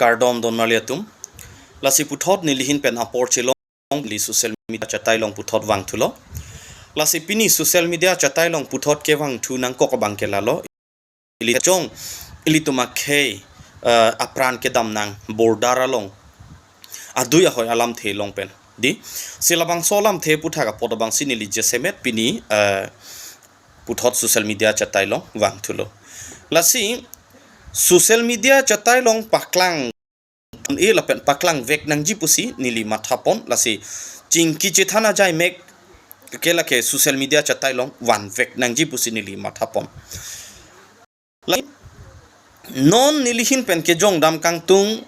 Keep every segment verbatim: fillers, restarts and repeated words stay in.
Kardom don marli atum. Lasi puthot nelihin pen apor chelong, neli social media chatai along puthot vangthulo. Lasi pini social media chatai along puthot kevangthu nangkok abang ke lalo. Ili jong, ilitum akhei, eh, apran kedam nang border along adui ahoi alamthe along pen, dei. Si labangso alamthe aputhak apot abangsi neli jasemet pini, eh, puthot social media chatai along vangthulo. Lasi social media chatai along paklang e lapen paklangvek nangji pusi neli mathapon, lasi chingki chethan ajai mek ke lake social media chatai along vanvek nangji pusi neli mathapon. Lasi non nelihin pen kejongdam kangtung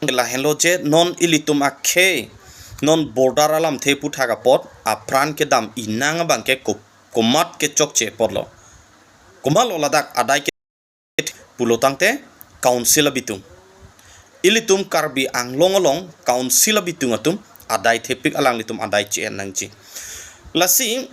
lahenlo je non ilitum akhei, non border alamthe aputhak apot apran kedam inang abang ke ko-, komat kechokche apotlo. Komatlo ladak adai ke pulo tangte Council abitung. Ilitum Karbi Anglong along Council abitung atum adai thepik, alanglitum adai che-en nangji. Lasi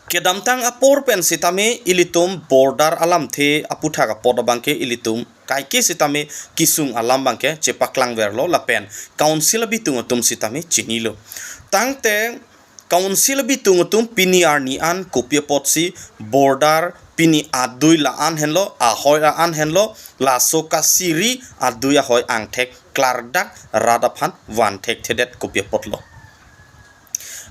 kedamtang apor pen sitame ilitum border alamthe aputhak apot abang ke ilitum kaike sitame kesung alam abang ke chepaklangverlo lapen Council abitung atum sitame chinilo. Tangte Council abitung atum pini arni an kopi apotsi border pini adui la-an henlo, ahoi la-an henlo, laso kasiri adui ahoi angthek klardak rat aphan van thekthedet kopi apotlo.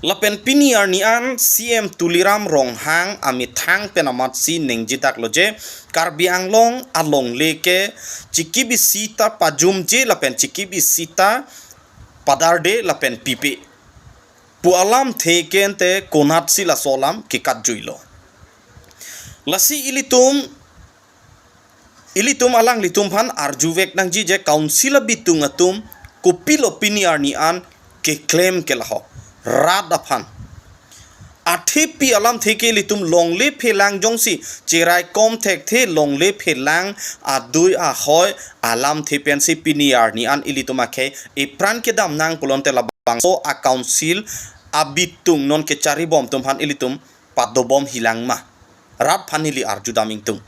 Lapen pini arni an C M Tuliram Ronghang amethang pen amatsi ningjedaklo je Karbi Anglong alongle ke chikip isi ta pajumje lapen chikip isi ta padarde lapen pipe pu alamthe ke ante konatsi laso alam kekatjuilo. Lasi ilitum, ilitum alanglitum aphan arjuvek nangji je Council abitung atum kopilo pini arni an keklem ke laho rat aphan. Athepi alamthe ke ilitum longle phelang jongsi cheraikom thekthe, longle phelang adui ahoi alamthe pensi pini arni an ilitum akhei epran kedam nang pulote labangso a Council abitung non kecharibom atum aphan ilitum padobom hilang ma? Rat aphan neli arjudam ingtung.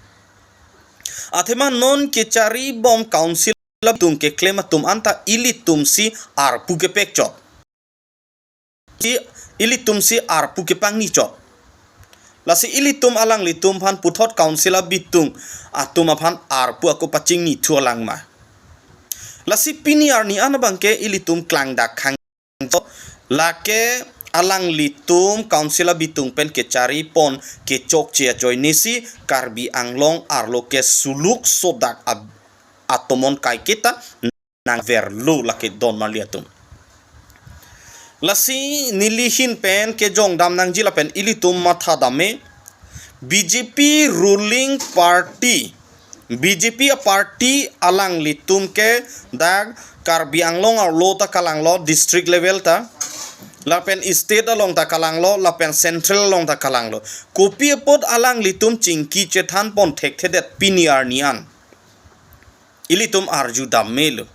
Athema non kecharibom Council abitung keklem atum anta ilitumsi arpu kepekchot. Si ilitumsi arpu kepangnichot. Lasi ilitum alanglitum aphan puthot Council abitung atum aphan arpu ako pachingnithu alang ma? Lasi pini arni an abang ke ilitum klangdak khang lake alanglitum Council abitung pen kecharipon kechokche ajoinesi Karbi Anglong arlo ke suluk sodak ab-, atomon kaiketa nangverlo lake don marli atum. Lasi nelihin pen kejongdam nangji lapen ilitum mathadam me, B J P ruling party, B J P a party alanglitum ke dak Karbi Anglong arlo ta kalanglo, district level ta, lapen state along ta kalanglo, lapen central along ta kalanglo. Kopi apot alanglitum chingki chethanpon thekthedet pini arni an? Ilitum arjudam melo.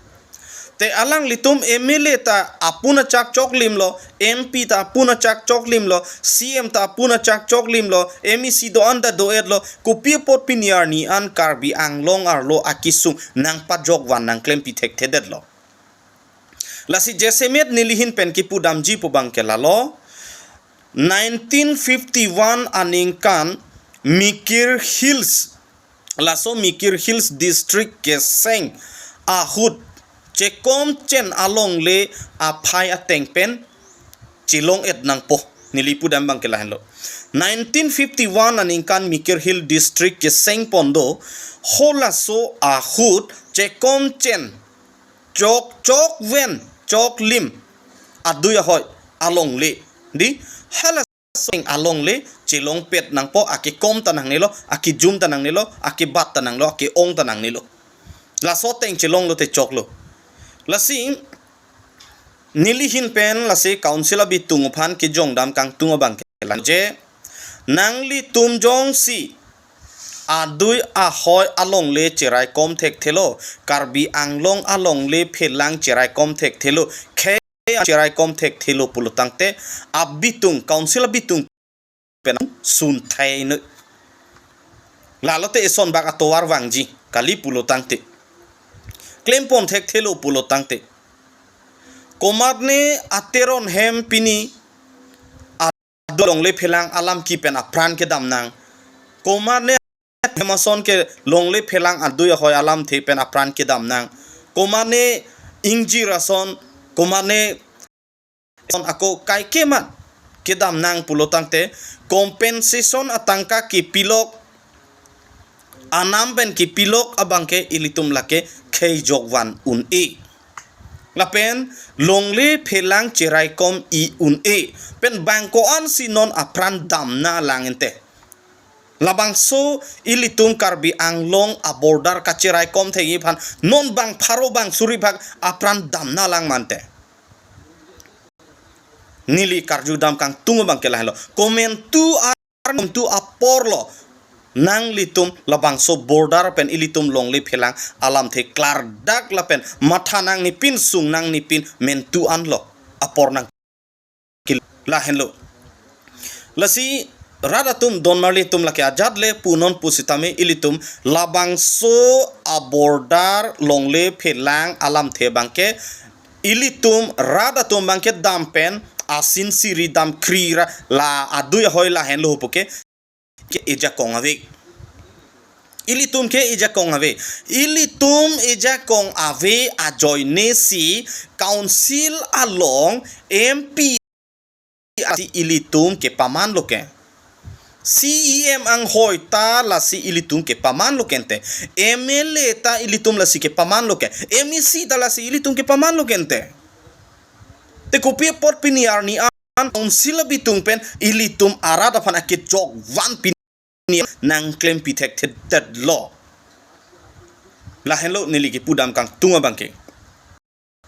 Te alanglitum M L A ta apun achak choklimlo, M P ta apun achak choklimlo, C M ta apun achak choklimlo, M E C do-an ta do-etlo, kopi apot pini arni an Karbi Anglong arlo akesung nangpajokvan nangklempi thekthedetlo? Lasi jasemet nelihin pen kipudamji pu abang ke lalo, nineteen fifty-one aningkan Mikir Hills, laso Mikir Hills District keseng ahut chekomchen alongle aphai ateng pen chelong-et nangpo. Neli pudam abang ke lahenlo. Nineteen fifty-one aningkan Mikir Hill District kesengpon do, halaso ahut chekomchen chokchok ven choklim adui ahoi alongle, dei, halaso ateng alongle chelongpet nangpo, akekom ta nangnelo, akejum ta nangnelo, akebat ta nanglo, ake-ong ta nangnelo. Laso ateng chelonglo te choklo. Lasi nelihin pen lasi Council abitung aphan kejongdam kangtung abang ke lalo je, nanglitum jongsi adui ahoi alongle cheraikom thekthelo, Karbi Anglong alongle phelang cheraikom thekthelo, khei cheraikom thekthelo pulo tangte abitung, Council abitung pen sunthai noi. Lalo te eson bak atovar vangji kali pulo tangte. klempon thekthelo pulo tangte, komatne ateron hem pini adui longle phelang alam kipen apran kedam nang, komatne hem ason ke longle phelang adui ahoi alamthe pen apran kedam nang, komatne ingjir ason, komatne son ako kaike mat kedam nang pulo tangte, compensation atangka kepilok, anam pen kepilok abangke ilitum lake khei jokvan un-e. Lapen longle phelang cheraikom i un-e. Pen bang ko-ansi non apran damna lang ente. Labangso ilitum Karbi Anglong a-border kacheraikom thekji aphan non bang pharo bang suri bak apran damna lang mante. Neli karjudam kangtung abangke lahenlo. Komantu a-, komantu aporlo nanglitum labangso border pen ilitum longle phelang alamthe klardak lapen matha nangnepin sung nangnepin mantu anlo apor nang kil-, lahenlo. Lasi rat atum donmarli atum lake ajat le punon pusitame ilitum labangso a-border longle phelang alamthe abangke ilitum rat atum abangke dam pen asin siri dam kri ra la adui ahoi lahenlo puke ke ejakong ave. Ilitum ke ejakong ave. Ilitum ejakong ave ajoine si council along M P si ilitum kepamanlo ke. C E M anghoi ta lasi ilitum kepamanlo ke ente. M L A ta ilitum lasi kepamanlo ke. M A C ta lasi ilitum kepamanlo ke ente. Te kopi apot pini arni an council abitung pen ilitum arat aphan akejokvan pini nangklem pithekthedetlo. Lahenlo neli kepudam kangtung abangke.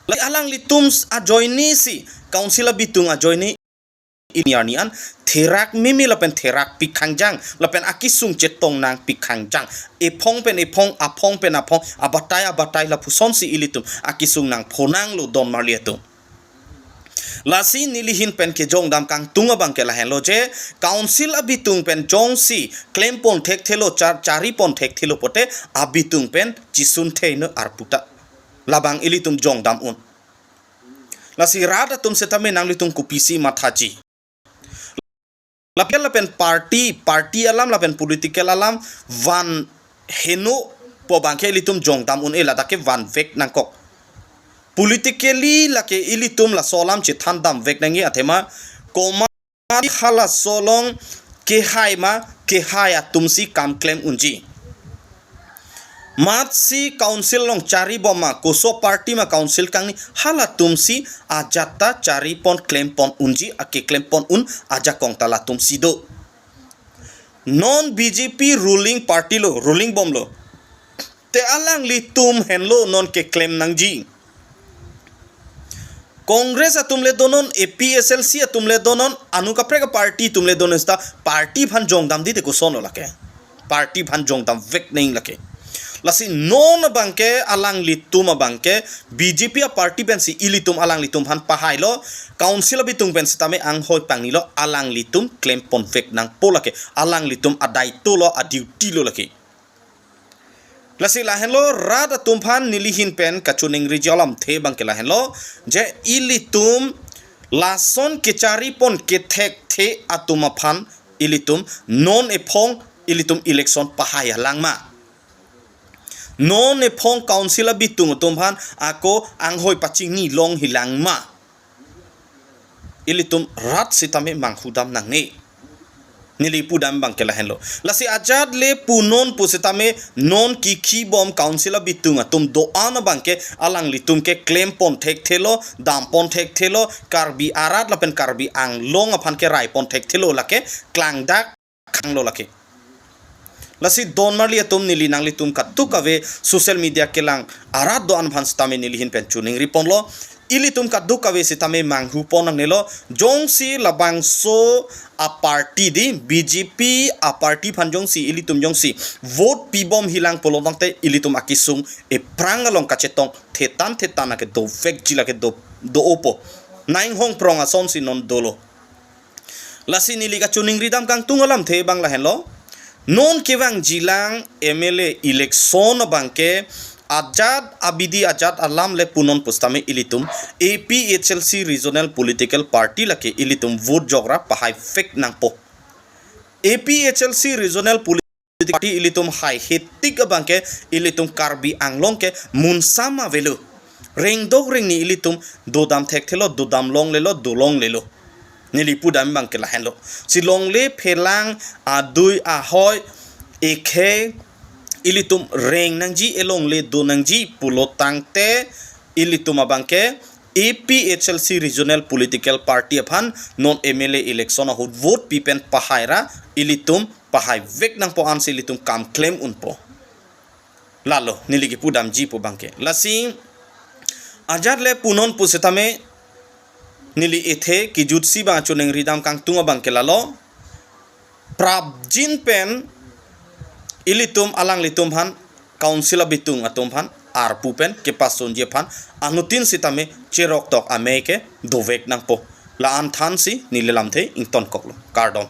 Lake alanglitum ajoine si council abitung ajoine pini arni an therak meme lapen therak pikhang jang lapen akesung chetong nang pikhang jang. Ephong pen ephong, aphong pen aphong, abatai abatai lapuson si ilitum akesung nangpho nanglo donmarli atum. Lasi neli ahin pen kejongdam kangtung abangke lahenlo je council abitung pen jongsi klempon thekthelo char-, charipon thekthelo pote abitung pen chisun thei no arpu ta. Labang ilitum jongdam un. Lasi rat atum setame nanglitum kopisi mathaji. Lapen lapen party, party alam lapen political alam van heno pu abangke ilitum jongdam un-e ladak ke vanvek nangkok. Politically lake ilitum laso alam chethan damvek nangji athema komat halaso along kehai ma kehai atumsi kam klem unji. Matsi council along charibom ma koso party ma council kangni halatumsi ajat ta charipon klempon unji akeklempon un ajakong ta latumsi do. Non B J P ruling party lo, ruling bomlo. Te alanglitum henlo non keklem nangji. Congress atum le donon, A P H L C atum le donon, anu kaprek party atum le donon seta party aphan jongdamde te kosonlo lake. Party aphan jongdamvek nang lake. Lasi non abangke alanglitum abangke B J P a-party pensi ilitum alanglitum aphan pahailo, council abitung pen setame anghoi pangnilo, alanglitum klemponvek nangpo lake, alanglitum adaitolo, a-duty lo lake. Lasi lahenlo rat atum aphan neli ahin pen kachiningriji alamthe abangke lahenlo, je ilitum lason kecharipon kethekthe atum aphan ilitum non ephong ilitum election pahai alang ma. Non ephong council abitung atum aphan ako anghoi pachingni longhilang ma. Ilitum rat setame manghudam nangne. Neli pudam abangke lahenlo. Lasi ajat le punon pu setame non kikhibom council abitung atum do-an abangke alanglitum ke klempon thekthelo, dampon thekthelo, Karbi arat lapen Karbi Anglong aphan keraipon thekthelo lake klangdak khanglo lake. Lasi donmarli atum neli nanglitum kadokave social media kelang arat do-an aphan setame neli ahin pen chiningriponlo. Ilitum kadokave setame manghupon nangnelo. Jongsi labangso a-party di B J P a-party aphan jongsi ilitum jongsi vote pibomhilang pulo tangte ilitum akesung ephrang along kachetong thetan thetan ake dovekji lake do, do-opo. Nainghong prong asonsi non dolo. Lasi neli kachiningridam kangtung alamthe abang lahenlo. Non kevangjilang M L A election abangke ajat abidi ajat alam le punon pusitame ilitum A P H L C regional political party lake ilitum vote jokra pahai vek nangpo. A P H L C regional political party ilitum haihe tik abangke ilitum Karbi Anglong ke munsam avelo. Rengdok rengni ilitum dodam thekthelo, dodam longlelo, dolonglelo. Neli pudam abangke lahenlo. Si longle phelang adui ahoi ekhei ilitum reng nangji, elongle do nangji pulo tangte ilitum abangke A P H L C regional political party aphan non M L A election ahut vote pi pen pahaira ilitum pahai vek nangpo, ansi ilitum kam klem unpo. Lalo neli kipudamji pu abangke. Lasi ajat le punon pusitame neli ethe kijutsi abang choningri dam kangtung abangke lalo. Prapjin pen ilitum alanglitum aphan, council abitung atum aphan arpu pen kepasonji aphan anuttin sitame cherok tok amei ke dovek nangpo. La-an thansi neli lamthe ingtonkoklo. Kardom.